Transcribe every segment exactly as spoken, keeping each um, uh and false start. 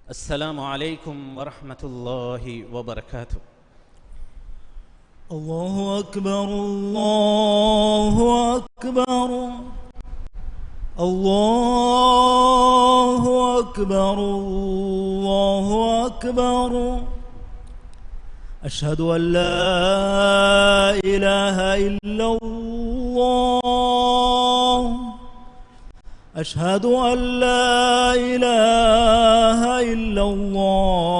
السلام عليكم ورحمة الله وبركاته. الله أكبر، الله أكبر، الله أكبر، الله أكبر. أشهد أن لا إله إلا الله. أشهد أن لا إله إلا الله.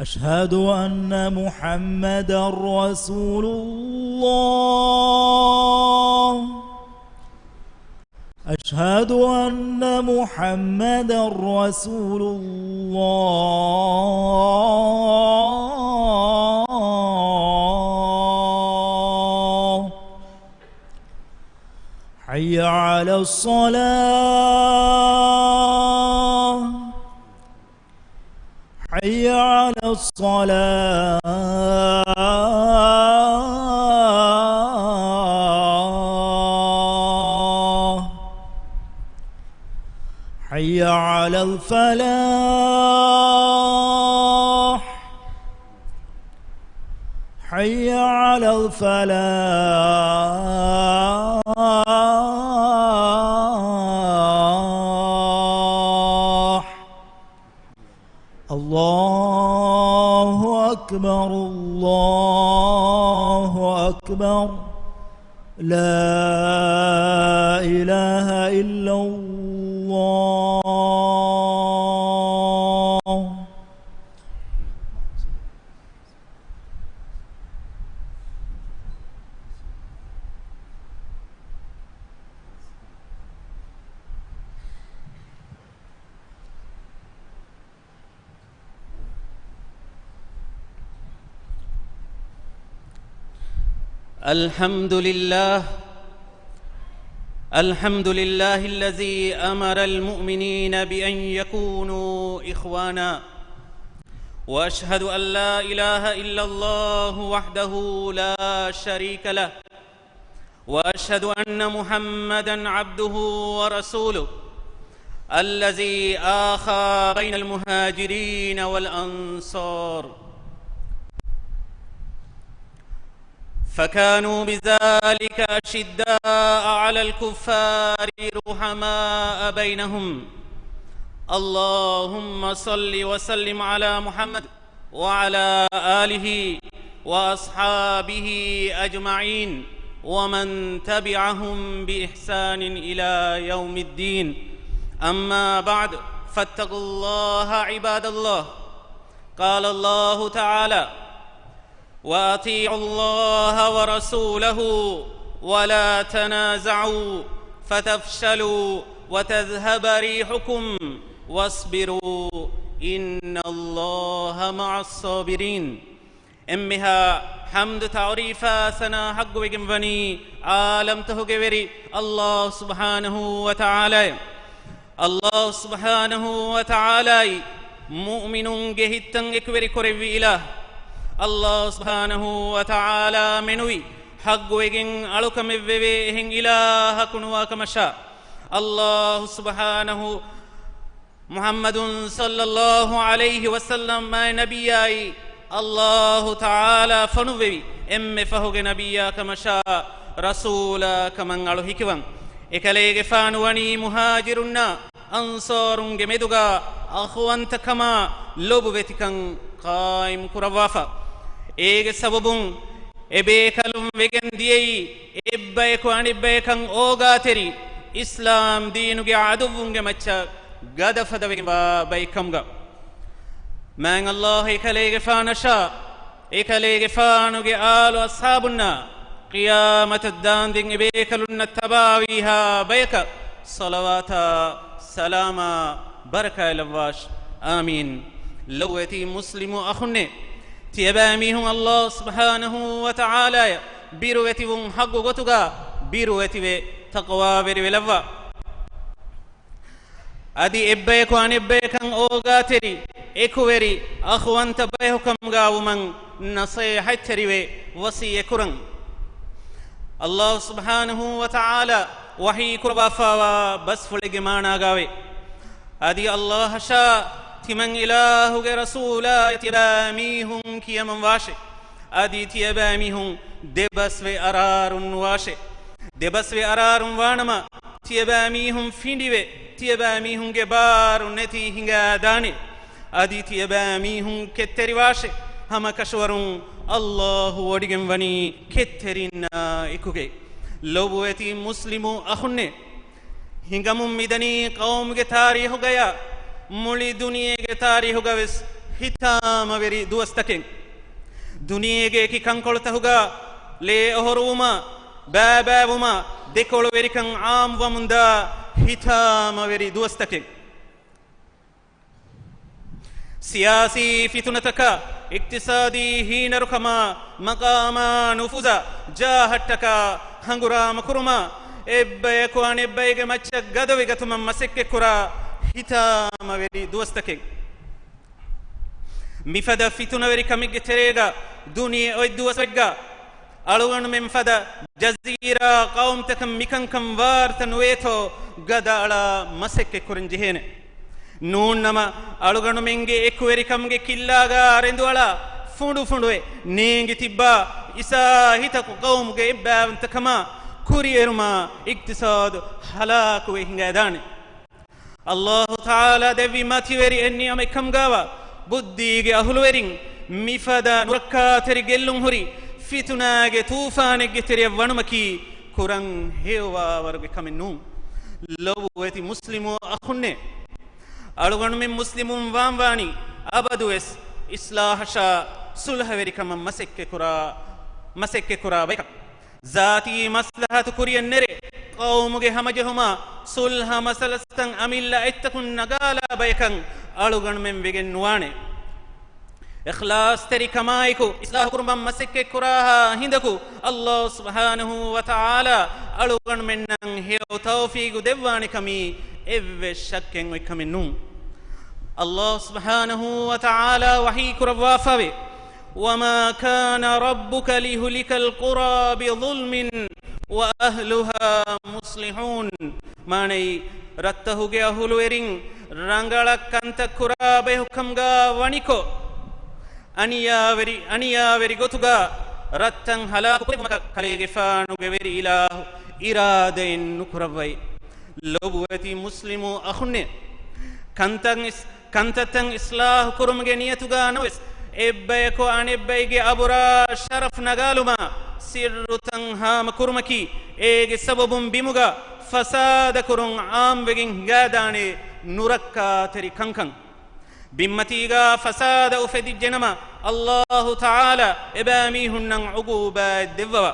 أشهد أن محمدا رسول الله. أشهد أن محمدا رسول الله. حي على الصلاة. حي على الصلاة. حي على الفلاح. حي على الفلاح. الله أكبر، الله أكبر. لا إله إلا الله. الحمد لله. الحمد لله الذي أمر المؤمنين بأن يكونوا إخوانا. وأشهد أن لا إله إلا الله وحده لا شريك له. وأشهد أن محمدا عبده ورسوله الذي آخى بين المهاجرين والأنصار فكانوا بذلك أشداء على الكفار رحماء بينهم. اللهم صل وسلم على محمد وعلى آله وأصحابه أجمعين ومن تبعهم بإحسان إلى يوم الدين. أما بعد، فاتقوا الله عباد الله. قال الله تعالى: وأطيعوا الله ورسوله ولا تنازعوا فتفشلوا وتذهب ريحكم واصبروا إن الله مع الصابرين. އެންމެހާ ޙަމްދު، ތަޢުރީފާ، ސަނާ ޙައްޤުވެގެން ވަނީ ޢާލަމްތަހުގެ ވެރި ﷲ ސުބްޙާނަހޫ ވަތަޢާލާއަށް. ﷲ ސުބްޙާނަހޫ ވަތަޢާލާއީ މުއުމިނުންގެ ހިތްތައް އެކުވެރި ކުރެއްވި އިލާހު. ﷲ ސުބްޙާނަހޫ ވަތަޢާލާ މެނުވީ ޙައްޤުވެގެން އަޅުކަމެއް ވެވޭ އެހެން އިލާހަކު ނުވާ ކަމަށާ. ﷲ ސުބްޙާނަހޫ މުޙައްމަދު ޞައްލައްލާހު ޢަލައިހި ވަސައްލަމް މާތް ނަބިއްޔާއީ ﷲ ތަޢާލާ ފޮނުއްވެވި އެންމެ ފަހުގެ ނަބިއްޔާ ކަމަށާ، ރަސޫލާ ކަމަށް އަޅު ހިކިވަން. އެކަލޭގެފާނު ވަނީ މުހާޖިރުންނާ އަންޞާރުންގެ މެދުގާ އަޚުވަންތަކަމާ ލޮބުވެތިކަން ޤާއިމް ކުރައްވާފަ. އޭގެ ސަބަބުން އެބޭކަލުން ވެގެން ދިޔައީ އެއްބަޔަކު އަނެއްބަޔަކަށް އޯގާތެރި، އިސްލާމް ދީނުގެ ޢަދުއްވުންގެ މައްޗަށް ގަދަފަދަވެގެންވާ ބައެއްކަމުގަ. މާތް ﷲ އެކަލޭގެފާނަށާ، އެކަލޭގެފާނުގެ އާލު އަޞްޙާބުންނާ، ޤިޔާމަތަށް ދާންދެން އެބޭކަލުންނަށް ތަބާވީހާ ބަޔަކަށް ޞަލަވާތާ ސަލާމާ ބަރަކާތް ލައްވާށި. އާމީން. ލޮބުވެތި މުސްލިމު އަޚުންނޭ، ތިޔަބައިމީހުން ﷲ ސުބްޙާނަހޫ ވަތަޢާލާއަށް ބިރުވެތިވުން ޙައްޤު ގޮތުގަ ބިރުވެތިވެ ތަޤްވާވެރިވެލައްވާ. އަދި އެއްބަޔަކު އަނެއްބަޔަކަށް އޯގާތެރި، އެކުވެރި، އަޚުވަންތަ ބަޔަކުކަމުގަ ވުމަށް ނަޞޭޙަތްތެރިވެ ވަޞިއްޔަތްކުރަން. އައްލާހު ސުބްޙާނަހޫ ވަތަޢާލާ ވަޙީ ކުރައްވާފައިވާ ބަސްފުޅެއްގެ މާނާގައިވޭ. އަދި އައްލާހަށާ ތިމަން އިލާހުގެ ރަސޫލާ ތިޔަބައިމީހުން ކިޔަމަން ވާށޭ. އަދި ތިޔަބައިމީހުން ދެބަސްވެ އަރާރުން ނުވާށޭ. ދެބަސްވެ އަރާރުން ވާނަމަ، ތިޔަބައިމީހުން ފިނޑިވެ، ތިޔަބައިމީހުންގެ ބާރު ނެތި ހިނގާދާނެ. އަދި ތިޔަބައިމީހުން ކެތްތެރިވާށޭ. ހަމަކަށަވަރުން އައްލާހު ވޮޑިގެން ވަނީ ކެތްތެރިންނާ އެކުގައި. ލޮބުވެތި މުސްލިމު އަޚުންނޭ! ހިނގަމުން މިދަނީ ޤައުމުގެ ތާރީޚުގަޔާ މުޅި ދުނިޔޭގެ ތާރީޚުގަވެސް ހިތާމަވެރި ދުވަސްތަކެއް. ދުނިޔޭގެ އެކި ކަންކޮޅުތަކުގަ ލޭ އޮހޮރުވުމާ، ބައިބައިވުމާ، ދެކޮޅުވެރިކަން ޢާއްމުވަމުންދާ ހިތާމަވެރި ދުވަސްތަކެއް. ސިޔާސީ ފިތުނަތަކާ، އިޤްތިޞާދީ ހީނަރުކަމާ، މަޤާމާ ނުފޫޒާ، ޖާހައްޓަކާ، ހަނގުރާމަ ކުރުމާ، އެއްބަޔަކު އަނެއްބައިގެ މައްޗަށް ގަދަވެގަތުމަށް މަސައްކަތްކުރާ ހިތާމަވެރި ދުވަސްތަކެއް. މިފަދަ ފިތުނަވެރިކަމެއްގެ ތެރޭގަ ދުނިޔެ އޮތް ދުވަސްވެއްގަ އަޅުގަނޑުމެން ފަދަ ޖަޒީރާ ޤައުމުތަކަށް މިކަންކަން ވާރުތަ ނުވޭތޯ ގަދައަޅާ މަސައްކަތްކުރަން ޖެހޭނެ. ނޫންނަމަ، އަޅުގަނޑުމެންގެ އެކުވެރިކަމުގެ ކިއްލާގާ ރެނދުއަޅާ ފުނޑުފުނޑުވެ ނޭނގި ތިއްބާ އިސާހިތަކު ޤައުމުގެ އެއްބައިވަންތަކަމާ ކުރިއެރުމާ އިޤްތިޞާދު ހަލާކުވެ ހިނގައިދާނެ. އައްލާހު ތަޢާލާ ދެއްވި މަތިވެރި އެއް ނިޢުމަތްކަމުގާވާ ބުއްދީގެ އަހުލުވެރިން މިފަދަ ނުރައްކާތެރި ގެއްލުންހުރި ފިތުނާގެ ތޫފާނެއްގެ ތެރެއަށް ވަނުމަކީ ކުރަން ހެޔޮވާވަރުގެ ކަމެއް ނޫން. ލޮބުވެތި މުސްލިމު އަޚުންނޭ! އަޅުގަނޑުމެން މުސްލިމުން ވާންވާނީ އަބަދުވެސް އިޞްލާޙަށާ ޞުލްޙަވެރިކަމަށް މަސައްކަތްކުރާ، މަސައްކަތްކުރާ ބަޔަކަށް. ޒާތީ މަސްލަހަތު ކުރިއަށް ނެރެ، ޤައުމުގެ ހަމަޖެހުމާ ޞުލްޙަ މަސަލަސްތައް އަމިއްލަ އެއްތަކުން ނަގާލާ ބަޔަކަށް އަޅުގަނޑުމެން ވެގެން ނުވާނެ. އިޚްލާޞްތެރިކަމާއެކު އިޞްލާޙު ކުރުމަށް މަސައްކަތްކުރާހާ ހިނދަކު، އައްލާހު ސުބްޙާނަހޫ ވަތަޢާލާ އަޅުގަނޑުމެންނަށް ހެޔޮ ތައުފީޤު ދެއްވާނެ ކަމީ އެއްވެސް ޝައްކެއް އޮތް ކަމެއް ނޫން. އައްލާހު ސުބްޙާނަހޫ ވަތަޢާލާ ވަޙީ ކުރައްވާފަވޭ، وما كان ربك ليهلك القرى بظلم وأهلها مصلحون. މާނައީ، ރަށްތަހުގެ އަހުލުވެރިން ރަނގަޅަށް ކަންތައް ކުރާ ބަޔަކު ކަމުގާ ވަނިކޮށް، އަނިޔާވެރި، އަނިޔާވެރި ގޮތުގާ ރަށްތައް ހަލާކު ކުރެއްވުމަކަށް ކަލޭގެފާނުގެ ވެރި އިލާހު އިރާދައެއް ނުކުރައްވައި. ލޮބުވެތި މުސްލިމު އަޚުންނޭ! ކަންތައް އިސް، ކަންތައްތައް އިޞްލާޙު ކުރުމުގެ ނިޔަތުގާ ނަމަވެސް، އެއްބަޔަކު އަނެއްބައިގެ އަބުރާ ޝަރަފް ނަގާލުމާ، ސިއްރުތައް ހާމަ ކުރުމަކީ، އޭގެ ސަބަބުން ބިމުގަ ފަސާދަ ކުރުން ޢާއްމުވެގެން ހިނގާދާނެ ނުރައްކާތެރި ކަންކަން. ބިންމަތީގާ ފަސާދަ އުފެދިއްޖެނަމަ، އައްލާހު ތަޢާލާ އެބައިމީހުންނަށް ޢުޤޫބާތް ދެއްވަވާ.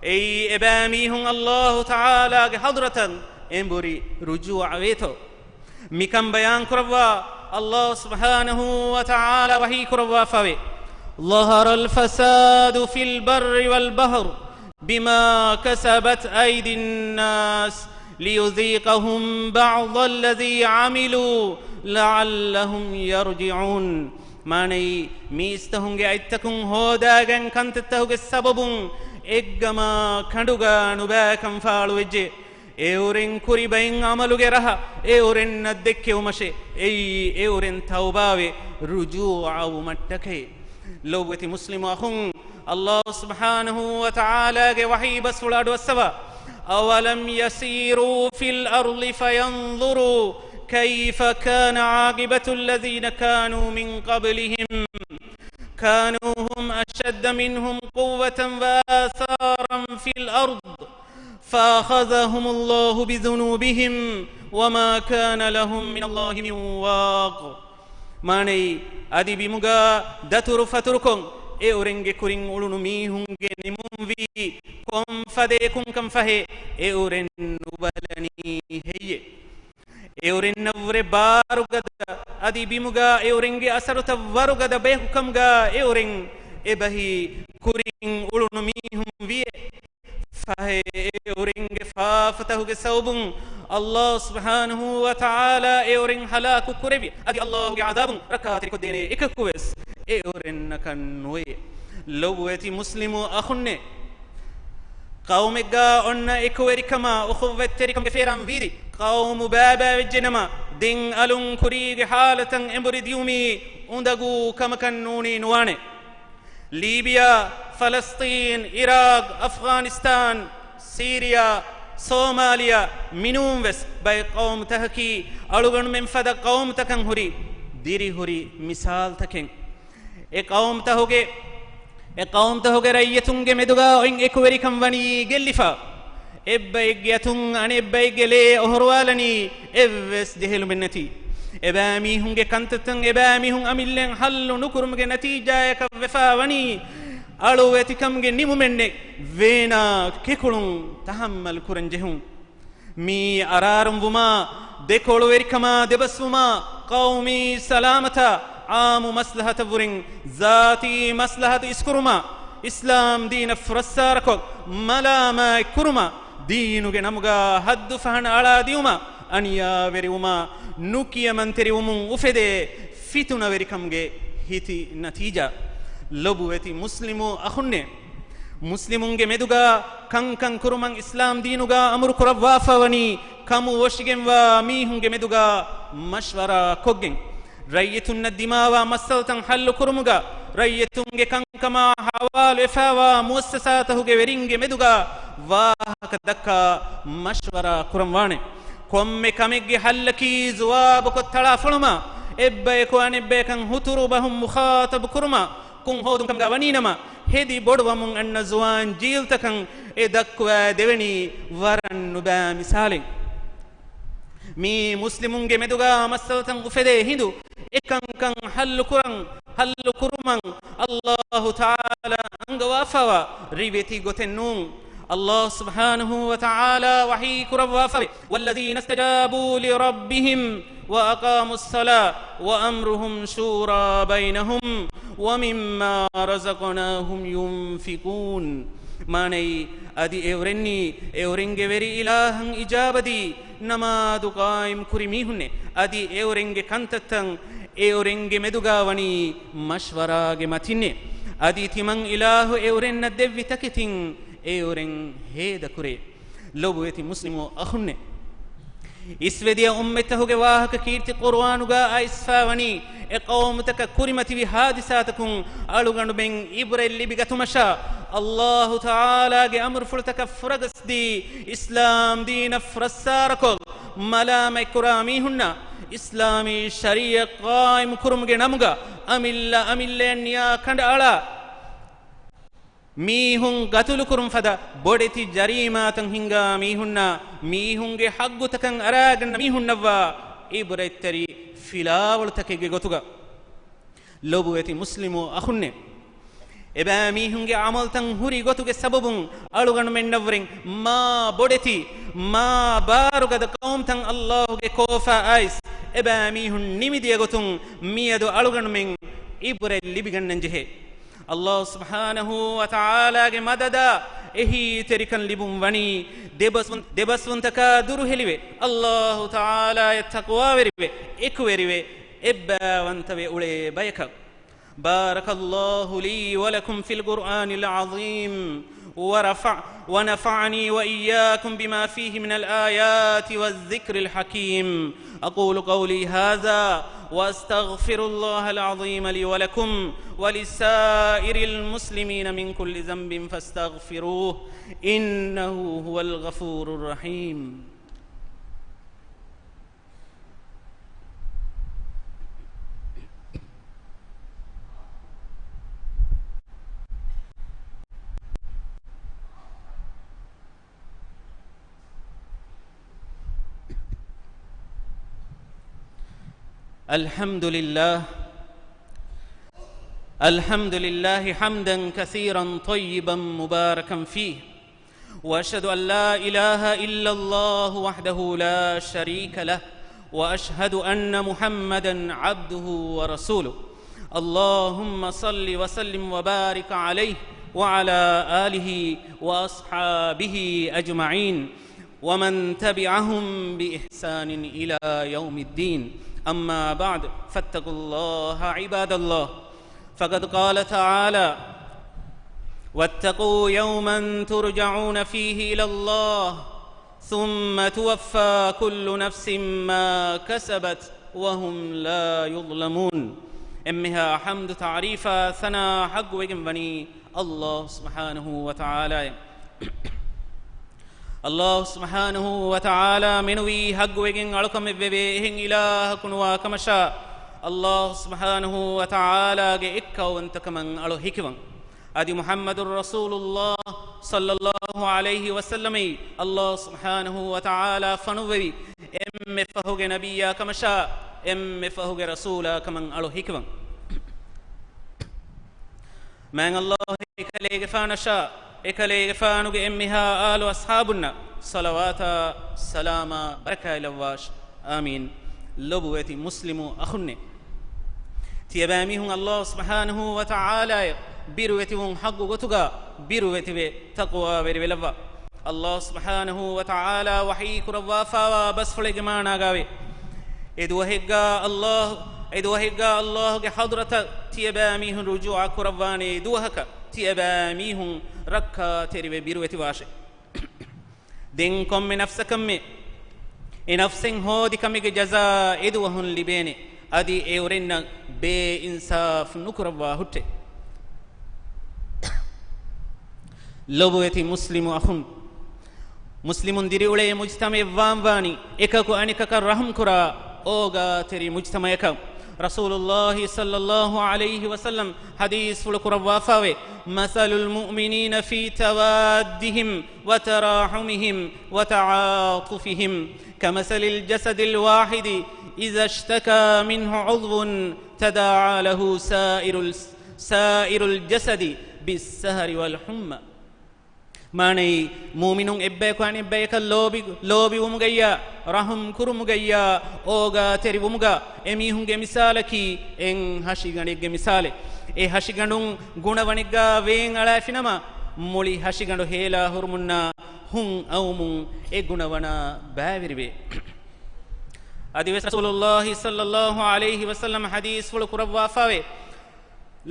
އެއީ އެބައިމީހުން އައްލާހު ތަޢާލާގެ ޙަޟްރަތަށް އެނބުރި ރުޖޫޢަ ވޭތޯ. މިކަން ބަޔާން ކުރައްވާ، އައްލާހު ސުބްޙާނަހޫ ވަތަޢާލާ ވަޙީ ކުރައްވާފަވޭ، ظهر الفساد في البر والبحر بما كسبت أيدي الناس ليذيقهم بعض الذي عملوا لعلهم يرجعون. މާނައީ، މީސްތަހުންގެ އަތްތަކުން ހޯދާގެން ކަންތައްތަހުގެ ސަބަބުން އެއްގަމާ ކަނޑުގާ ނުބައިކަން ފާޅުވެއްޖެ. އެއުރެން ކުރި ބައިން އަމަލުގެ ރަހަ އެއުރެންނަށް ދެއްކެވުމަށެ، އެއީ އެއުރެން ތައުބާވެ ރުޖޫޢަވުމަށްޓަކައި. ލޮބުވެތި މުސްލިމު އަޚުން، އައްލާހު ސުބްޙާނަހޫ ވަތަޢާލާގެ ވަޙީ ބަސްފުޅު އަޑުއައްސަވާ، أولم يسيروا في الأرض فينظروا كيف كان عاقبة الذين كانوا من قبلهم كانوا هم أشد منهم قوة وآثارا في الأرض فأخذهم الله بذنوبهم وما كان لهم من الله من واق. މާނައީ، އަދި ބިމުގާ ދަތުރު ފަތުރުކޮށް، އެއުރެންގެ ކުރިން އުޅުނު މީހުންގެ ނިމުންވީ ކޮން ފަދަ ކުންކަން ފަހެ، އެއުރެން ނުބަލަނީ ހެއްޔެ؟ އެއުރެންނަށްވުރެ ބާރުގަދަ، އަދި ބިމުގާ އެއުރެންގެ އަސަރުތައް ވަރުގަދަ ބަޔަކު ކަމުގާ އެއުރެން އެބަހީ ކުރިން އުޅުނު މީހުން ވިޔޭ. ފަހެ އެއުރެންގެ ފާފަތަހުގެ ސަބަބުން އައްލާހު ސުބްޙާނަހޫ ވަތަޢާލާ އެއުރެން ހަލާކު ކުރެއްވި. އަދި އައްލާހުގެ ޢަޛާބުން ރައްކާތެރިކޮށްދޭނެ އެކަކުވެސް އެއުރެންނަކަށް ނުވޭ. ލޮބުވެތި މުސްލިމު އަޚުންނޭ! ޤައުމެއްގާ އޮންނަ އެކުވެރިކަމާ އުޚުއްވަތްތެރިކަމުގެ ފޭރާން ވީރި ޤައުމު ބައިބައިވެއްޖެނަމަ، ދެން އަލުން ކުރީގެ ޙާލަތަށް އެނބުރި ދިޔުމީ އުނދަގޫ ކަމަކަށް ނޫނީ ނުވާނެ. ލީބިޔާ، ފަލަސްޠީން، އިރާޤް، އަފްޣާނިސްތާން، ސީރިޔާ، ސޯމާލިޔާ، މިނޫންވެސް ބައެއް ޤައުމުތަކަކީ އަޅުގަނޑުމެން ފަދަ ޤައުމުތަކަށް ހުރި ދިރިހުރި މިސާލްތަކެއް. އެ ޤައުމުތަހުގެ، އެ ޤައުމުތަހުގެ ރައްޔިތުންގެ މެދުގާ އޮތް އެކުވެރިކަން ވަނީ ގެއްލިފަ. އެއްބައެއްގެ އަތުން އަނެއްބައެއްގެ ލޭ އޮހޮރުވާލަނީ އެއްވެސް ޖެހިލުމެއް ނެތި. އެބައިމީހުންގެ ކަންތައްތައް އެބައިމީހުން އަމިއްލައިން ޙައްލު ނުކުރުމުގެ ނަތީޖާޔަކަށް ވެފާ ވަނީ އަޅުވެތިކަމުގެ ނިމުމެއް ނެތް، ވޭނާ ކެކުޅުން ތަޙައްމަލް ކުރަން ޖެހުން. މިއީ އަރާރުން ވުމާ، ދެކޮޅުވެރިކަމާ ދެބަސްވުމާ، ޤައުމީ ސަލާމަތާ، ޢާއްމު މަސްލަހަތަށްވުރެން ޒާތީ މަސްލަހަތު އިސްކުރުމާ، އިސްލާމް ދީނަށް ފުރައްސާރަކޮށް، މަލާމާތް ކުރުމާ، ދީނުގެ ނަމުގާ ހައްދު ފަހަނަ އަޅާދިޔުމާ، އަނިޔާވެރިވުމާ، ނުކިޔަމަންތެރިވުމުން އުފެދޭ ފިތުނަވެރިކަމުގެ ހިތި ނަތީޖާ. ލޮބުވެތި މުސްލިމު އަޚުންނޭ! މުސްލިމުންގެ މެދުގާ ކަންކަން ކުރުމަށް އިސްލާމް ދީނުގާ އަމުރު ކުރައްވާފަ ވަނީ، ކަމު ވޮށިގެންވާ މީހުންގެ މެދުގާ މަޝްވަރާ ކޮށްގެން، ރައްޔިތުންނަށް ދިމާވާ މައްސަލަތައް ޙައްލު ކުރުމުގާ، ރައްޔިތުންގެ ކަންކަމާ ޙަވާލުވެފާވާ މުއައްސަސާތަހުގެ ވެރިންގެ މެދުގާ ވާހަކަ ދައްކާ މަޝްވަރާ ކުރަން ވާނެ. ކޮންމެ ކަމެއްގެ ޙައްލަކީ ޒުވާބުކޮށް ތަޅާފޮޅުމާ، އެއްބަޔަކު އަނެއްބަޔަކަށް ހުތުރު ބަހުން މުޚާޠަބު ކުރުމާ، ކުން ހޯދުން ކަމުގާ ވަނީނަމަ، ހެދި ބޮޑުވަމުން އަންނަ ޒުވާން ޖީލްތަކަށް އެ ދައްކުވާ ދެވެނީ ވަރަށް ނުބައި މިސާލެއް. މީ މުސްލިމުންގެ މެދުގާ މައްސަލަތައް އުފެދޭ ހިނދު، އެކަންކަން ޙައްލު ކުރަން، ޙައްލު ކުރުމަށް ﷲ ތަޢާލާ އަންގަވާފަވާ ރިވެތި ގޮތެއް ނޫން. ﷲ ސުބްޙާނަހޫ ވަތަޢާލާ ވަޙީ ކުރައްވާފަވޭ، والذين استجابوا لربهم وأقاموا الصلاة وأمرهم شورى بينهم ومما رزقناهم ينفقون. މާނައީ، އަދި އެއުރެންނީ، އެއުރެންގެ ވެރި އިލާހަށް އިޖާބަދީ، ނަމާދު ޤާއިމް ކުރި މީހުންނޭ. އަދި އެއުރެންގެ ކަންތައްތައް އެއުރެންގެ މެދުގާ ވަނީ މަޝްވަރާގެ މަތިންނޭ. އަދި ތިމަން އިލާހު އެއުރެންނަށް ދެއްވި ތަކެތިން އެއުރެން ހޭދަކުރޭ. ލޮބުވެތި މުސްލިމު އަޚުންނޭ! އިސްވެދިޔަ އުއްމަތްތަހުގެ ވާހަކަ ކީރިތި ޤުރުއާނުގާ އައިސްފާވަނީ، އެ ޤައުމުތަކަށް ކުރިމަތިވި ހާދިސާތަކުން އަޅުގަނޑުމެން އިބްރަތް ލިބިގަތުމަށާ، ﷲ ތަޢާލާގެ އަމުރުފުޅުތަކަށް ފުރަގަސްދީ، އިސްލާމް ދީނަށް ފުރައްސާރަކޮށް، މަލާމަތްކުރާ މީހުންނާ، އިސްލާމީ ޝަރީޢަތް ޤާއިމް ކުރުމުގެ ނަމުގަ އަމިއްލަ އަމިއްލައަށް ނިޔާ ކަނޑައަޅާ، މީހުން ގަތުލުކުރުން ފަދަ ބޮޑެތި ޖަރީމާތައް ހިންގާ މީހުންނާ، މީހުންގެ ޙައްޤުތަކަށް އަރާގަންނަ މީހުންނަށްވާ އިބްރަތްތެރި ފިލާވަޅުތަކެއްގެ ގޮތުގަ. ލޮބުވެތި މުސްލިމު އަޚުންނޭ! އެބައިމީހުންގެ ޢަމަލުތައް ހުރި ގޮތުގެ ސަބަބުން އަޅުގަނޑުމެންނަށްވުރެން މާ ބޮޑެތި، މާ ބާރުގަދަ ޤައުމުތައް ﷲގެ ކޯފާ އައިސް، އެބައިމީހުން ނިމިދިޔަ ގޮތުން މިއަދު އަޅުގަނޑުމެން އިބްރަތް ލިބިގަންނަން ޖެހޭ. ﷲ ސުބްޙާނަހޫ ވަތަޢާލާގެ މަދަދާ، އެހީތެރިކަން ލިބުން ވަނީ، ދެބަސްވުން-، ދެބަސްވުންތަކާ ދުރުހެލިވެ، ﷲ ތަޢާލާޔަށް ތަޤްވާވެރިވެ، އެކުވެރިވެ، އެއްބައިވަންތަވެ އުޅޭ ބަޔަކަށް. بارك الله لي ولكم في القرآن العظيم ورفع، ونفعني وإياكم بما فيه من الآيات والذكر الحكيم. أقول قولي هذا وأستغفر الله العظيم لي ولكم ولسائر المسلمين من كل ذنب فاستغفروه إنه هو الغفور الرحيم. الحمد لله. الحمد لله حمدا كثيرا طيبا مباركا فيه. وأشهد أن لا إله إلا الله وحده لا شريك له، وأشهد أن محمدا عبده ورسوله. اللهم صل وسلم وبارك عليه وعلى آله وأصحابه أجمعين، ومن تبعهم بإحسان إلى يوم الدين. أما بعد، فاتقوا الله عباد الله. فقد قال تعالى: واتقوا يوما ترجعون فيه إلى الله ثم توفى كل نفس ما كسبت وهم لا يظلمون. އެންމެހާ ޙަމްދު، ތަޢުރީފާ، ސަނާ ޙައްޤުވެގެން ވަނީ ﷲ ސުބްޙާނަހޫ ވަތަޢާލާއަށް. ﷲ ސުބްޙާނަހޫ ވަތަޢާލާ މެނުވީ ޙައްޤުވެގެން އަޅުކަމެއް ވެވޭ އެހެން އިލާހަކު ނުވާ ކަމަށާ، ﷲ ސުބްޙާނަހޫ ވަތަޢާލާގެ އެއްކައުވަންތަކަމަށް އަޅު ހެކިވަން. އަދި މުޙައްމަދު ރަސޫލުﷲ ޞައްލަﷲ ޢަލައިހި ވަސައްލަމައީ ﷲ ސުބްޙާނަހޫ ވަތަޢާލާ ފޮނުއްވެވި އެންމެ ފަހުގެ ނަބިއްޔާ ކަމަށާ، އެންމެ ފަހުގެ ރަސޫލާ ކަމަށް އަޅު ހެކިވަން. މާތް ﷲ އެކަލޭގެފާނަށާ، އެކަލޭގެފާނުގެ އެންމެހާ އާލު އަޞްޙާބުންނަށް ޞަލަވާތާ ސަލާމާ ބަރަކާތްލައްވާށި. އާމީން. ލޮބުވެތި މުސްލިމު އަޚުންނޭ! ތިޔަބައިމީހުން ﷲ ސުބްޙާނަހޫ ވަތަޢާލާއަށް ބިރުވެތިވުން ޙައްޤު ގޮތުގަ ބިރުވެތިވެ ތަޤްވާވެރިވެލައްވާ. ﷲ ސުބްޙާނަހޫ ވަތަޢާލާ ވަޙީ ކުރައްވާފާވާ ބަސްފުޅެއްގެ މާނާގައިވޭ. އެ ދުވަހެއްގާ ﷲ، އެ ދުވަހެއްގާ ﷲގެ ޙަޟްރަތަށް ތިޔަބައިމީހުން ރުޖޫޢަ ކުރައްވާނެ ދުވަހަކަށް ތިޔަބައިމީހުން ރައްކާތެރިވެ ބިރުވެތިވާށޭ. ދެން ކޮންމެ ނަފްސަކަށްމެ އެ ނަފްސެއް ހޯދި ކަމެއްގެ ޖަޒާ އެދުވަހުން ލިބޭނެ. އަދި އެއުރެންނަށް ބޭއިންސާފް ނުކުރައްވާ ހުއްޓޭ. ލޮބުވެތި މުސްލިމު އަޚުން! މުސްލިމުން ދިރިއުޅޭ މުޖްތަމަޢެއް ވާންވާނީ އެކަކު އަނެކަކަށް ރަޙުމްކުރާ އޯގާތެރި މުޖްތަމަޢަކަށް. ރަސޫލުﷲ ޞައްލަﷲ ޢަލައިހި ވަސައްލަމް ޙަދީޘްފުޅު ކުރައްވާފާވޭ، مَثَلُ الْمُؤْمِنِينَ فِي تَوَادِّهِمْ وَتَرَاحُمِهِمْ وَتَعَاطُفِهِمْ كَمَثَلِ الْجَسَدِ الْوَاحِدِ إِذَا اشْتَكَى مِنْهُ عُضْوٌ تَدَاعَى لَهُ سَائِرُ ال-، سَائِرُ الْجَسَدِ بِالسَّهَرِ وَالْحُمَّى. މާނައީ، މުއުމިނުން އެއްބަޔަކު އަނެއްބަޔަކަށް ލޯބި، ލޯބިވުމުގައްޔާ، ރަޙުމް ކުރުމުގައްޔާ، އޯގާތެރިވުމުގަ އެމީހުންގެ މިސާލަކީ އެއް ހަށިގަނޑެއްގެ މިސާލެއް. އެ ހަށިގަނޑުން ގުނަވަނެއްގާ ވޭން އަޅާފިނަމަ، މުޅި ހަށިގަނޑު ހޭލާ ހުރުމުންނާ ހުން އައުމުން އެ ގުނަވަނާ ބައިވެރިވޭ. އަދިވެސް ރަސޫލުﷲ ޞައްލަﷲ ޢަލައިހި ވަސައްލަމް ޙަދީޘްފުޅު ކުރައްވާފާވޭ،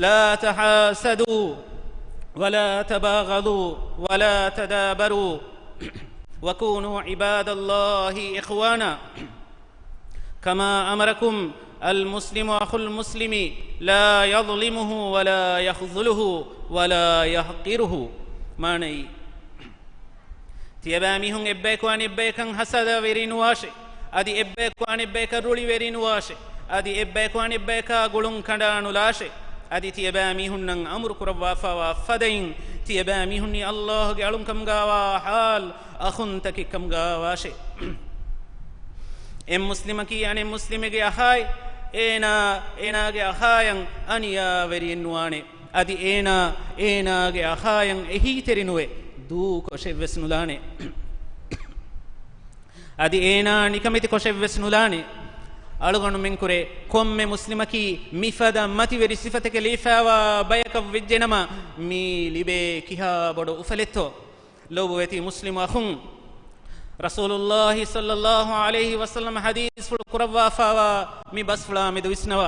لَا تَحَاسَدُوا وَلَا تَبَاغَضُوا وَلَا تَدَابَرُوا وَكُونُوا عِبَادَ اللَّهِ إِخْوَانًا كَمَا أَمَرَكُمْ الْمُسْلِمُ أَخُو الْمُسْلِمِ لَا يَظْلِمُهُ وَلَا يَخْذُلُهُ وَلَا يَحْقِرُهُ. މާނައީ، ތިޔަބައިމީހުން އެއްބަޔަކު އަނެއްބަޔަކަށް ހަސަދަވެރިނުވާށޭ. އަދި އެއްބަޔަކު އަނެއްބަޔަކަށް ރުޅިވެރިނުވާށޭ. އަދި އެއްބަޔަކު އަނެއްބަޔަކާ ގުޅުން ކަނޑާނުލާށޭ. އަދި ތިޔަބައިމީހުންނަށް އަމުރު ކުރައްވާފާވާ ފަދައިން ތިޔަބައިމީހުންނީ ﷲގެ އަޅުންކަމުގާވާ ޙާލް އަޚުންތަކެއްކަމުގާވާށޭ. އެއް މުސްލިމަކީ އަނެއް މުސްލިމެއްގެ އަޚާއެއް. އޭނާ އޭނާގެ އަޚާޔަށް އަނިޔާވެރިއެއްނުވާނެ. އަދި އޭނާ އޭނާގެ އަޚާޔަށް އެހީތެރިނުވެ، ދޫކޮށެއްވެސް ނުލާނެ. އަދި އޭނާ ނިކަމެތިކޮށެއްވެސް ނުލާނެ. އަޅުގަނޑުމެންކުރެ ކޮންމެ މުސްލިމަކީ މިފަދަ މަތިވެރި ސިފަތަކެއް ލިބިފާވާ ބަޔަކަށް ވެއްޖެނަމަ، މި ލިބޭ ކިހާ ބޮޑު އުފަލެއްތޯ؟ ލޮބުވެތި މުސްލިމު އަޚުން! ރަސޫލުﷲ ޞައްލަﷲ ޢަލައިހި ވަސައްލަމް ޙަދީޘްފުޅު ކުރައްވާފާވާ މި ބަސްފުޅާ މެދު ވިސްނަވާ،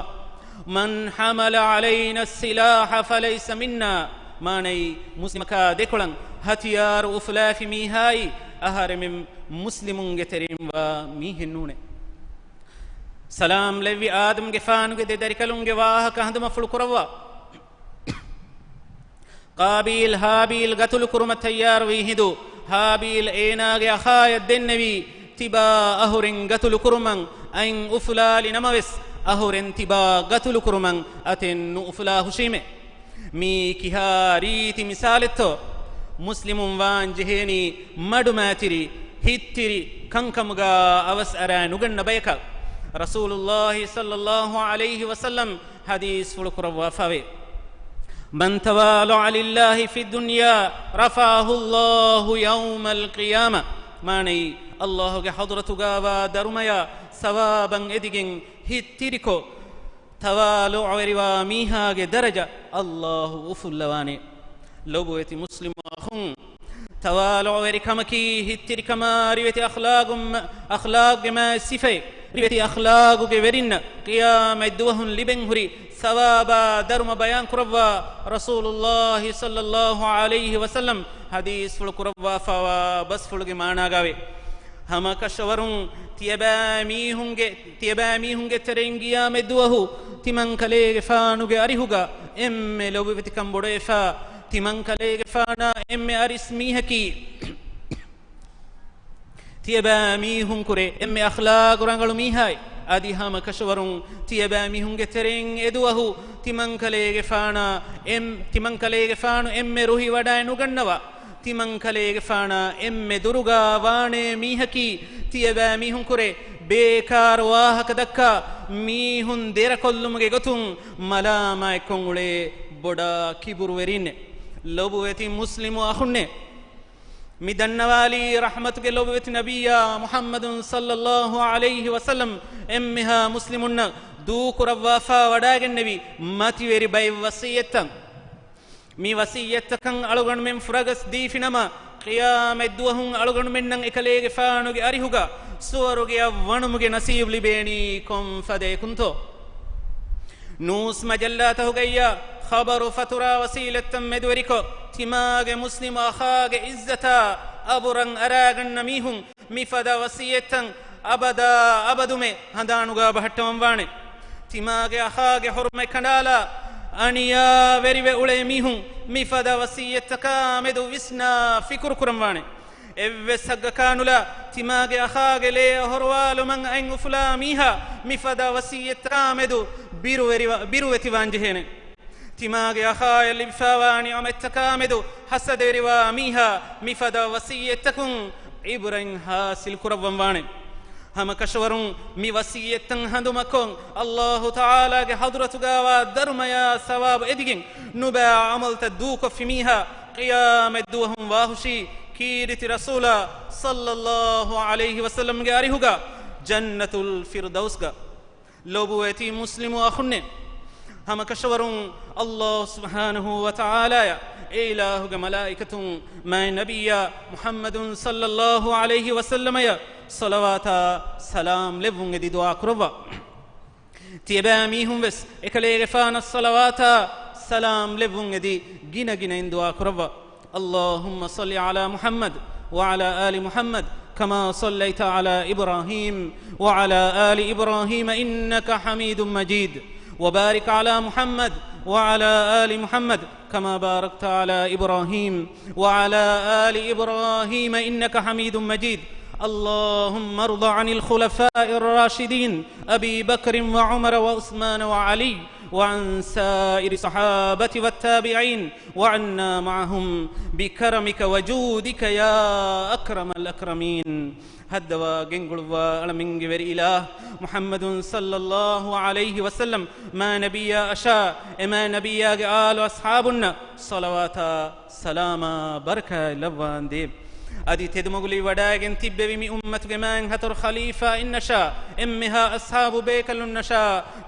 مَنْ حَمَلَ عَلَيْنَا السِّلَاحَ فَلَيْسَ مِنَّا. މާނައީ، މުސްލިމަކާ ދެކޮޅަށް ހަތިޔާރު އުފުލާފި މީހާއީ އަހަރެމެން މުސްލިމުންގެ ތެރެއިންވާ މީހެއްނޫނެ. ސަލާމް ލެއްވި އާދަމްގެފާނުގެ ދެ ދަރިކަލުންގެ ވާހަކަ ހަނދުމަފުޅު ކުރައްވާ. ޤާބީލް ހާބީލް ގަތުލުކުރުމަށް ތައްޔާރުވީ ހިނދު، ހާބީލް އޭނާގެ އަޚާޔަށް ދެންނެވީ، ތިބާ އަހުރެން ގަތުލުކުރުމަށް. އަތް އުފުލާލި ނަމަވެސް، އަހުރެން ތިބާ ގަތުލުކުރުމަށް އަތެއް ނުއުފުލާ ހުށީމޭ. މީ ކިހާ ރީތި މިސާލެއްތޯ؟ މުސްލިމުން ވާން ޖެހޭނީ މަޑުމައިތިރި، ހިތްތިރި ކަންކަމުގާ އަވަސް އަރާ ނުގަންނަ ބަޔަކަށް. ރަސޫލުﷲ ޞައްލަﷲ ޢަލައިހި ވަސައްލަމް ޙަދީޘްފުޅު ކުރައްވާފަވޭ، مَنْ تَوَاضَعَ لِلَّهِ فِي الدُّنْيَا رَفَعَهُ اللَّهُ يَوْمَ الْقِيَامَةِ. މާނައީ، ﷲގެ ޙަޟްރަތުގާވާ ދަރުމަޔާ ސަވާބަށް އެދިގެން ހިތްތިރިކޮށް، ތަވާޟުޢުވެރިވާ މީހާގެ ދަރަޖަ ﷲ އުފުއްލަވާނެ. ލޮބުވެތި މުސްލިމު އަޚުން! ތަވާޟުޢުވެރިކަމަކީ ހިތްތިރިކަމާ ރިވެތި އަޚްލާގުން-، އަޚްލާގުގެ މާތް ސިފައެއް. ރިވެތި އަޚްލާގުގެ ވެރިންނަށް ޤިޔާމަތް ދުވަހުން ލިބެން ހުރި ސަވާބާ ދަރުމަ ބަޔާން ކުރައްވާ ރަސޫލުﷲ ޞައްލަﷲ ޢަލައިހި ވަސައްލަމް ޙަދީޘްފުޅު ކުރައްވާފަވާ ބަސްފުޅުގެ މާނާގައި ވޭ. ހަމަ ކަށަވަރުން ތިޔަބައިމީހުންގެ، ތިޔަބައިމީހުންގެ ތެރެއިން ޤިޔާމަތް ދުވަހު ތިމަންކަލޭގެފާނުގެ އަރިހުގަ އެންމެ ލޮބުވެތިކަން ބޮޑުވެފަ، ތިމަންކަލޭގެފާނާ އެންމެ އަރިސް މީހަކީ، ތިޔަބައިމީހުންކުރެ އެންމެ އަޚްލާޤު ރަނގަޅު މީހާއި، އަދި ހަމަ ކަށަވަރުން ތިޔަބައިމީހުންގެ ތެރެއިން އެދުވަހު ތިމަންކަލޭގެފާނާ އެން، ތިމަންކަލޭގެފާނު އެންމެ ރުހިވަޑައެއް ނުގަންނަވާ، ތިމަންކަލޭގެފާނާ އެންމެ ދުރުގާ ވާނޭ މީހަކީ، ތިޔަބައިމީހުންކުރެ ބޭކާރު ވާހަކަ ދައްކާ، މީހުން ދެރަކޮށްލުމުގެ ގޮތުން މަލާމާތްކޮށް އުޅޭ ބޮޑާ ކިބުރުވެރީންނޭ. ލޮބުވެތި މުސްލިމު އަޚުންނޭ، މި ދަންނަވާލީ ރަޙްމަތުގެ ލޮބުވެތި ނަބިއްޔާ މުޙައްމަދު ޞައްލަﷲ ޢަލައިހި ވަސައްލަމް އެންމެހާ މުސްލިމުންނަށް ދޫކުރައްވާފާ ވަޑައިގެންނެވި މަތިވެރި ބައެއް ވަޞިއްޔަތްތައް. މި ވަޞިއްޔަތްތަކަށް އަޅުގަނޑުމެން ފުރަގަސް ދީފިނަމަ، ޤިޔާމަތްދުވަހުން އަޅުގަނޑުމެންނަށް އެކަލޭގެފާނުގެ އަރިހުގަ ސުވަރުގެއަށް ވަނުމުގެ ނަސީބު ލިބޭނީ ކޮން ފަދަޔަކުންތޯ؟ ނޫސް މަޖައްލާތަހުގައްޔާ ޚަބަރު ފަތުރާ ވަސީލަތްތައް މެދުވެރިކޮށް، ތިމާގެ މުސްލިމު އަޚާގެ އިއްޒަތާ އަބުރަށް އަރާގަންނަ މީހުން މިފަދަ ވަސިއްޔަތްތައް އަބަދާ އަބަދުމެ ހަނދާނުގާ ބަހައްޓަވަން ވާނެ. ތިމާގެ އަޚާގެ ހުރުމަތް ކަނޑާލާ، އަނިޔާވެރިވެ އުޅޭ މީހުން މިފަދަ ވަސިއްޔަތްތަކާ މެދު ވިސްނާ ފިކުރު ކުރަން ވާނެ. އެއްވެސް ހައްގަކާ ނުލާ، ތިމާގެ އަޚާގެ ލޭ އޮހޮރުވާލުމަށް އަތް އުފުލާ މީހާ މިފަދަ ވަސިއްޔަތްތަކާ މެދު ބިރުވެރިވާ، ބިރުވެތިވާން ޖެހޭނެ. ތިމާގެ އަޚާޔަށް ލިބިފާވާ ނިޢުމަތްތަކާ މެދު ހަސަދަވެރިވާ މީހާ މިފަދަ ވަސިއްޔަތްތަކުން ޢިބްރަތް ޙާޞިލް ކުރައްވަން ވާނެ. ހަމަ ކަށަވަރުން މި ވަސިއްޔަތްތައް ހަނދުމަކޮށް، ﷲ ތަޢާލާގެ ޙަޟްރަތުގާވާ ދަރުމަޔާ ސަވާބު އެދިގެން ނުބައި ޢަމަލުތައް ދޫކޮށްފި މީހާ ޤިޔާމަތްދުވަހުން ވާހުށީ ކީރިތި ރަސޫލާ ޞައްލަﷲ ޢަލައިހި ވަސައްލަމްގެ އަރިހުގަ ޖަންނަތުލް ފިރްދައުސްގަ. ލޮބުވެތި މުސްލިމު އަޚުންނޭ، ހަމަކަށަވަރުން ﷲ ސުބްޙާނަހޫ ވަތަޢާލާޔަށް، އެ އިލާހުގެ މަލާއިކަތުން މާތް ނަބިއްޔާ މުޙައްމަދު ޞައްލަﷲ ޢަލައިހި ވަސައްލަމަޔަށް ޞަލަވާތާ ސަލާމް ލެއްވުން އެދި ދުޢާ ކުރައްވާ. ތިޔަބައިމީހުން ވެސް އެކަލޭގެފާނަށް ޞަލަވާތާ ސަލާމް ލެއްވުން އެދި ގިނަގިނައިން ދުޢާ ކުރައްވާ. اللهم صل على محمد وعلى آل محمد كما صليت على إبراهيم وعلى آل إبراهيم إنك حميد مجيد، وبارك على محمد وعلى آل محمد كما باركت على إبراهيم وعلى آل إبراهيم إنك حميد مجيد. اللهم ارض عن الخلفاء الراشدين أبي بكر وعمر وعثمان وعلي وعن سائر الصحابة والتابعين وعنا معهم بكرمك وجودك يا أكرم الأكرمين. ހައްދަވާ ގެންގުޅުއްވާ އަޅަމެންގެ ވެރި އިލާހު މުޙައްމަދު ޞައްލަﷲ ޢަލައިހި ވަސައްލަމް މާތް ނަބިއްޔާ އަށާ، އެ މާތް ނަބިއްޔާގެ އާލު އަޞްޙާބުންނަށް ޞަލަވާތާ ސަލާމާ ބަރަކާތް ލައްވާނދޭ. އަދި ތެދުމަގުލީ ވަޑައިގެން ތިއްބެވި މި އުއްމަތުގެ މާތް ހަތަރު ޚަލީފާއިންނަށާ، އެންމެހާ އަޞްޙާބު ބޭކަލުންނަށާ،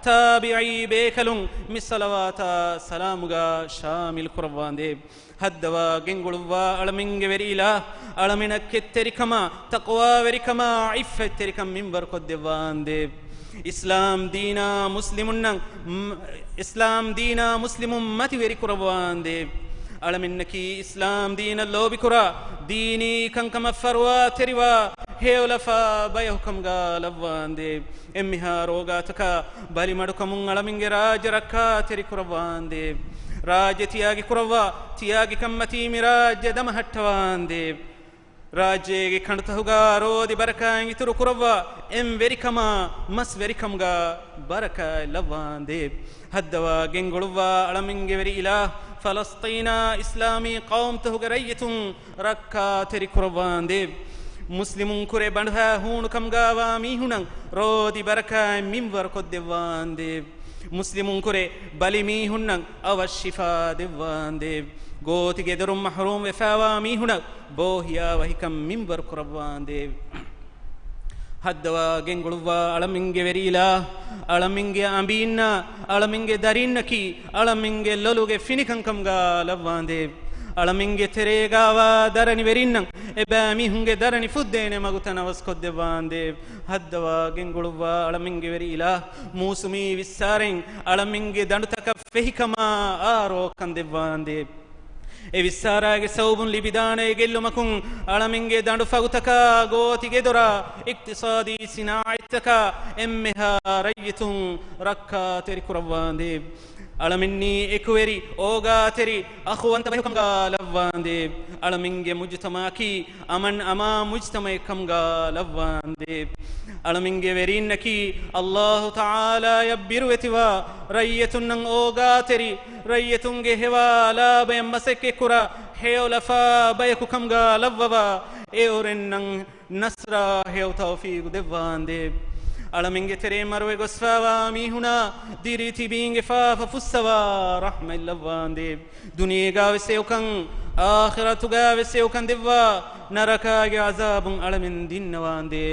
ތާބިޢީ ބޭކަލުން މި ޞަލަވާތާ ސަލާމުގާ ޝާމިލް ކުރައްވާނދޭ. ހައްދަވާ ގެންގުޅުއްވާ އަޅަމެންގެ ވެރި އިލާހު، އަޅަމެނަށް ކެތްތެރިކަމާ، ތަޤްވާވެރިކަމާ، ޢިއްފަތްތެރިކަން މިންވަރު ކޮށްދެއްވާނދޭ. އިސްލާމް ދީނާ މުސްލިމުންނަށް، މް، އިސްލާމް ދީނާ މުސްލިމުން މަތިވެރި ކުރައްވާނދޭ. އަޅަމެންނަކީ އިސްލާމް ދީނަށް ލޯބިކުރާ، ދީނީ ކަންކަމަށް ފަރުވާތެރިވާ، ހެޔޮލަފާ ބަޔަކު ކަމުގާ ލައްވާނދޭ. އެންމެހާ ރޯގާތަކާ ބަލިމަޑުކަމުން އަޅަމެންގެ ރާއްޖެ ރައްކާތެރި ކުރައްވާނދޭ. ރާއްޖެ ތިޔާގި ކުރައްވާ، ތިޔާގި ކަންމަތީ މި ރާއްޖެ ދަމަހައްޓަވާނދޭ. ރާއްޖޭގެ ކަނޑުތަހުގާ ރޯދި ބަރަކާތް އިތުރު ކުރައްވާ، އެން ވެރިކަމާ މަސް ވެރިކަމުގާ ބަރަކާތް ލައްވާނދޭ. ހައްދަވާ ގެންގުޅުއްވާ އަޅަމެންގެ ވެރި އިލާހު، ފަލަސްޠީނާ އިސްލާމީ ޤައުމުތަހުގެ ރައްޔިތުން ރައްކާތެރި ކުރައްވާނދޭ. މުސްލިމުން ކުރެ ބަނޑުހާ ހޫނުކަމުގާވާ މީހުނަށް ރޯދި ބަރަކާތް މިންވަރު ކޮށްދެއްވާނދޭ. މުސްލިމުން ކުރެ ބަލި މީހުންނަށް އަވަށް ޝިފާ ދެއްވާނދޭ. ގޯތި ގެދޮރުން މަޙްރޫމް ވެފާވާ މީހުނަށް ބޯހިޔާވަހިކަން މިންވަރު ކުރައްވާނދޭ. ހައްދަވާ ގެންގުޅުއްވާ އަޅަމެންގެ ވެރި އިލާހު، އަޅަމެންގެ އަނބީންނާ، އަޅަމެންގެ ދަރީންނަކީ، އަޅަމެންގެ ލޮލުގެ ފިނިކަންކަމުގާ ލައްވާނދޭ. އަޅަމެންގެ ތެރޭގާވާ ދަރަނިވެރިންނަށް އެބައިމީހުންގެ ދަރަނި ފުއްދޭނެ މަގު ތަނަވަސްކޮށްދެއްވާނދޭ. ހައްދަވާ ގެންގުޅުއްވާ އަޅަމެންގެ ވެރި އިލާހް، މޫސުމީ ވިއްސާރައިން އަޅަމެންގެ ދަނޑުތަކަށް ފެހިކަމާ އާރޯ ކަންދެއްވާނދޭ. އެ ވިއްސާރާގެ ސަބަބުން ލިބިދާނެ ގެއްލުމަކުން އަޅަމެންގެ ދަނޑު ފަގުތަކާ ގޯތި ގެދޮރާ އިޤްތިޞާދީ ސިނާޢަތްތަކާ އެންމެހާ ރައްޔިތުން ރައްކާތެރި ކުރައްވާނދޭ. އަޅަމެންނީ އެކުވެރި އޯގާތެރި އަޚުވަންތަ ބަޔަކުކަމުގާ ލައްވާނދޭ. އަޅަމެންގެ މުޖުތަމަޢަކީ އަމަން އަމާން މުޖުތަމަޢެއްކަމުގާ ލައްވާނދޭ. އަޅަމެންގެ ވެރީންނަކީ ﷲ ތަޢާލާޔަށް ބިރުވެތިވާ ރައްޔިތުންނަށް އޯގާތެރި، ރައްޔިތުންގެ ހެވާ ލާބަޔަށް މަސައްކަތްކުރާ ހެޔޮލަފާ ބަޔަކުކަމުގާ ލައްވަވާ، އެއުރެންނަށް ނަޞްރާ ހެޔޮ ތައުފީގު ދެއްވާނދޭ. އަޅަމެންގެ ތެރެއިން މަރުވެ ގޮސްފާވާ މީހުނާ ދިރިތިބީންގެ ފާފަ ފުއްސަވާ ރަޙްމަތް ލައްވާނދޭ. ދުނިޔޭގާވެސް އެއުކަން، އާޚިރަތުގާވެސް އެއުކަން ދެއްވާ، ނަރަކާގެ ޢަޛާބުން އަޅަމެން ދިންނަވާނދޭ.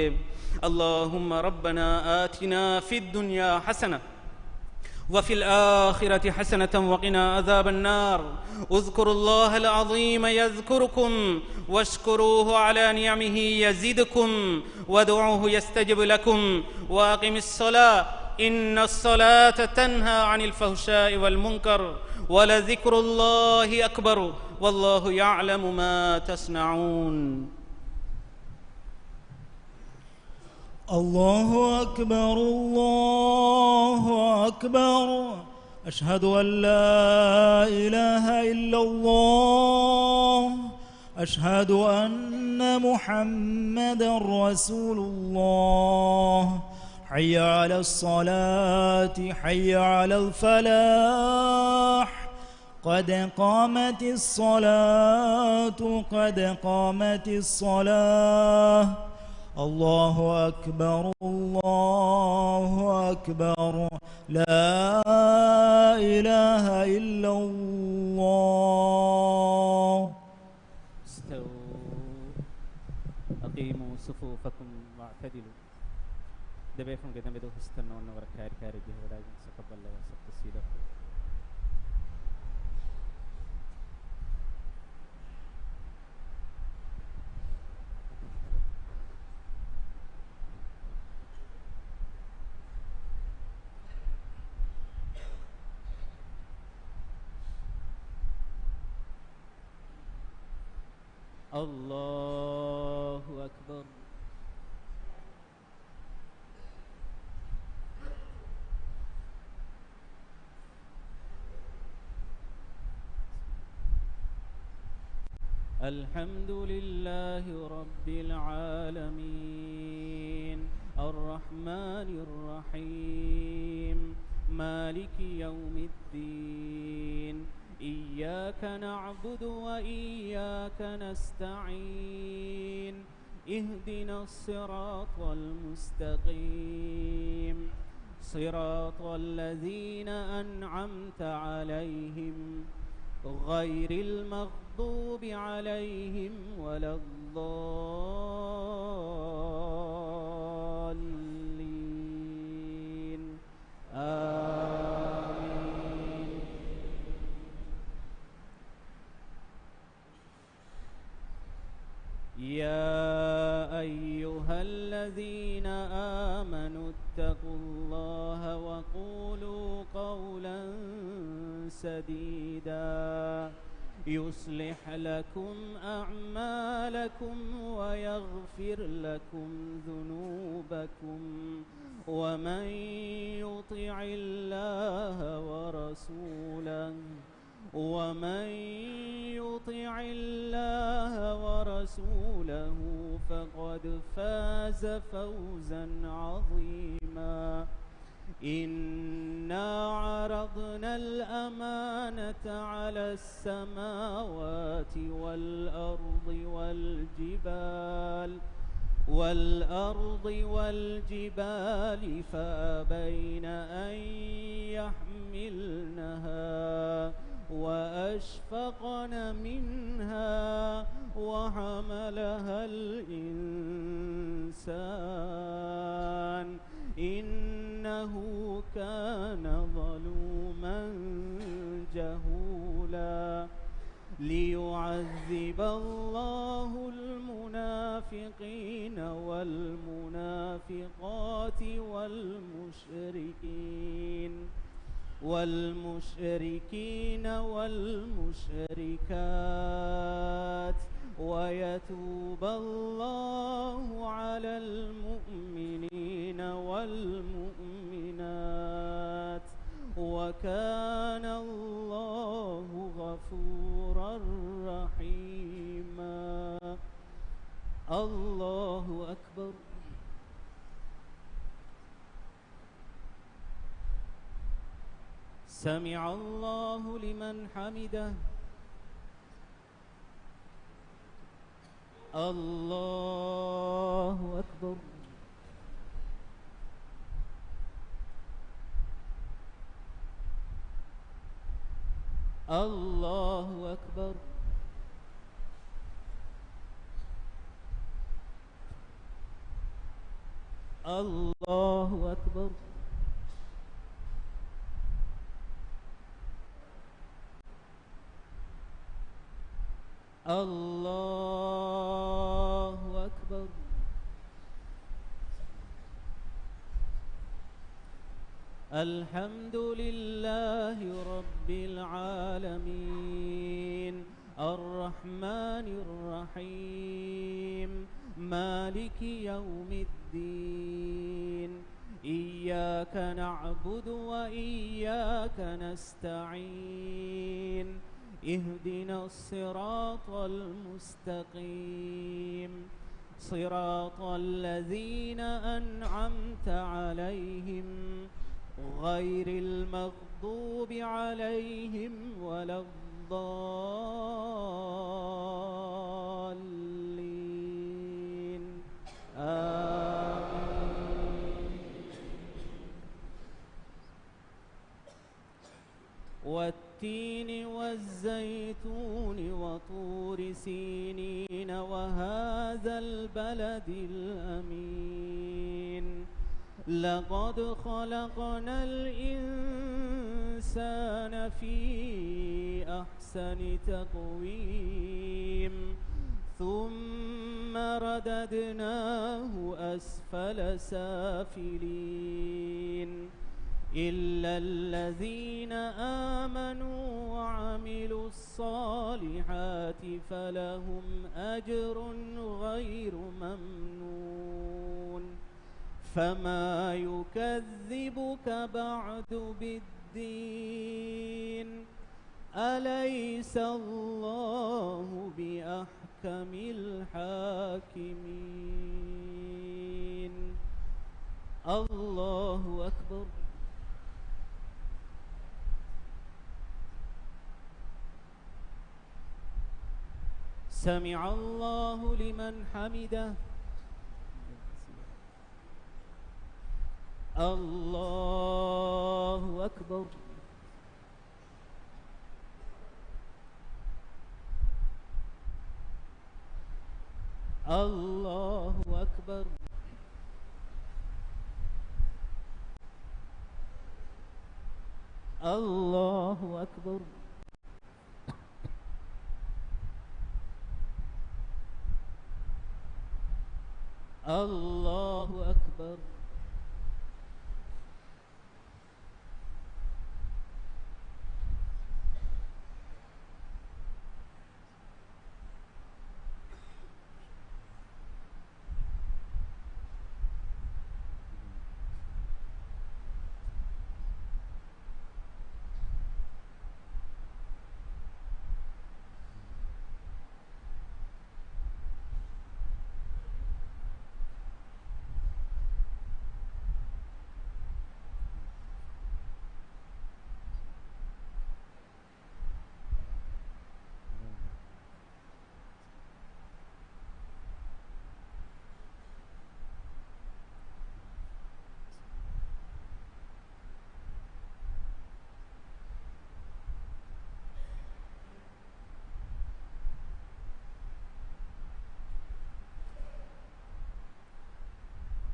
اللهم ربنا آتنا في الدنيا حسنة وفي الآخرة حسنة وقنا عذاب النار. اذكروا الله العظيم يذكركم واشكروه على نعمه يزدكم وادعوه يستجب لكم وأقم الصلاة إن الصلاة تنهى عن الفحشاء والمنكر ولذكر الله أكبر والله يعلم ما تصنعون. الله أكبر، الله أكبر. أشهد أن لا إله إلا الله. أشهد أن محمدا رسول الله. حي على الصلاة، حي على الفلاح. قد قامت الصلاة، قد قامت الصلاة. الله أكبر، الله أكبر. لا إله إلا الله. استووا. أقيموا صفوفكم واعتدلوا. ދެބޭފުޅުންގެ ދެމެދު ހުސްތަން ނޯންނަ ވަރަށް ކާރިކާރީ ޖެހިވަޑައިގެން ސަފަށް ބައްލަވާ ސައްތަ ސީދަކު. الله أكبر. الحمد لله رب العالمين. الرحمن الرحيم. مالك يوم الدين. إياك نعبد وإياك نستعين. اهدنا الصراط المستقيم. صراط الذين أنعمت عليهم غير المغضوب عليهم ولا الضالين. آمين. يا أيها الذين آمنوا اتقوا الله وقولوا قولا سديدا يصلح لكم أعمالكم ويغفر لكم ذنوبكم ومن يطع الله ورسوله ومن يطع الله ورسوله فقد فاز فوزا عظيما. إنا عرضنا الأمانة على السماوات والأرض والجبال والأرض والجبال فأبين أن يحملنها وأشفقن منها وحملها الإنسان إنه كان ظلوما جهولا. ليعذب الله المنافقين والمنافقات والمشركين والمشركين والمشركات، ويتوب الله على المؤمنين والمؤمنات، وكان الله غفورا رحيما. الله أكبر. سمع الله لمن حمده. الله أكبر. الله أكبر. الله أكبر. الله أكبر. الحمد لله رب العالمين. الرحمن الرحيم. مالك يوم الدين. إياك نعبد وإياك نستعين. اهدنا الصراط المستقيم. صراط الذين أنعمت عليهم غير المغضوب عليهم ولا الضالين. آمين. والتين والزيتون وطور سينين وهذا البلد الأمين. لقد خلقنا الإنسان في أحسن تقويم. ثم رددناه أسفل سافلين. إلا الذين آمنوا وعملوا الصالحات فلهم أجر غير ممنون. فما يكذبك بعد بالدين. أليس الله بأحكم الحاكمين. الله أكبر. سمع الله لمن حمده. الله أكبر. الله أكبر. الله أكبر. الله أكبر.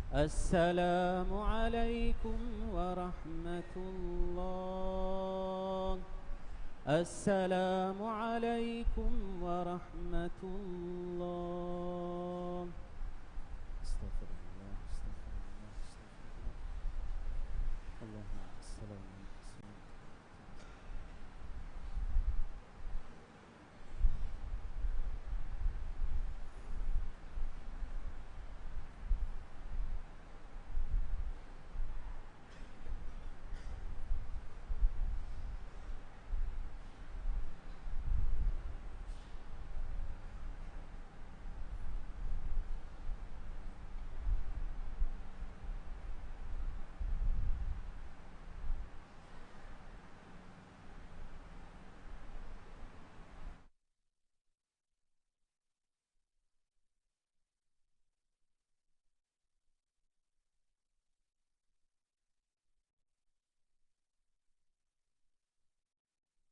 السلام عليكم ورحمة الله. السلام عليكم ورحمة الله.